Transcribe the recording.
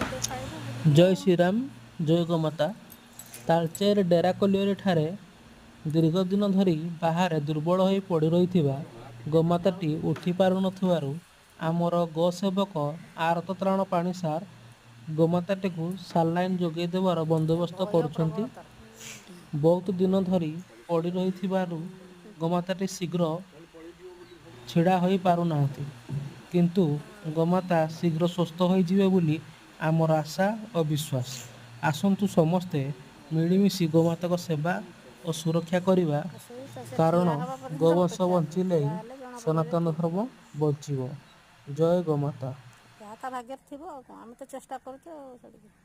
ଟିକେ ଖାଇବୁ ବୁଲିବୁ ଜୟ ଆଉ। ଶ୍ରୀରାମ, ଜୟ ଗୋମାତା। ତାଳଚେର ଡେରା କଲିଅରୀ ଠାରେ ଦୀର୍ଘ ଦିନ ଧରି ବାହାରେ ଦୁର୍ବଳ ହୋଇ ପଡ଼ି ରହିଥିବା ଗୋମାତାଟି ଉଠି ପାରୁନଥିବାରୁ ଆମର ଗୋସେବକ ଆରତ ତ୍ରାଣ ପାଣି ସାର୍ ଗୋମାତାଟିକୁ ସାଲାଇନ୍ ଯୋଗାଇ ଦେବାର ବନ୍ଦୋବସ୍ତ ଭୟ କରୁଛନ୍ତି। ପ୍ରବଳ ତାର। ବହୁତ ଦିନ ଧରି ପଡ଼ି ରହିଥିବାରୁ ଗୋମାତାଟି ଶୀଘ୍ର ଛିଡ଼ା ହୋଇପାରୁନାହାନ୍ତି, କିନ୍ତୁ ଗୋମାତା ଶୀଘ୍ର ସୁସ୍ଥ ହୋଇଯିବେ ବୋଲି ଆମର ଆଶା ଓ ବିଶ୍ୱାସ। ଆସନ୍ତୁ ସମସ୍ତେ ମିଳିମିଶି ଗୋମାତାଙ୍କ ସେବା ଓ ସୁରକ୍ଷା କରିବା, ସେଇ ତ ସେ କାରଣ ଠିଆ ହବା ପର୍ଯ୍ୟନ୍ତ ଗୋବଂଶ ଅପେକ୍ଷା ବଞ୍ଚିଲେ ଠିଆ ହିଁ ହେଲେ ଜଣା ପଡ଼ିବ ଯେ ସନାତନ ଠିକ୍। ଧର୍ମ ବଞ୍ଚିବ। ଜୟ ଗୋମାତା। ଯାହା ତା ଭାଗ୍ୟରେ ଥିବ ଆଉ କଣ, ଆମେ ତ ଚେଷ୍ଟା କରୁଛୁ ଆଉ ସେତିକି।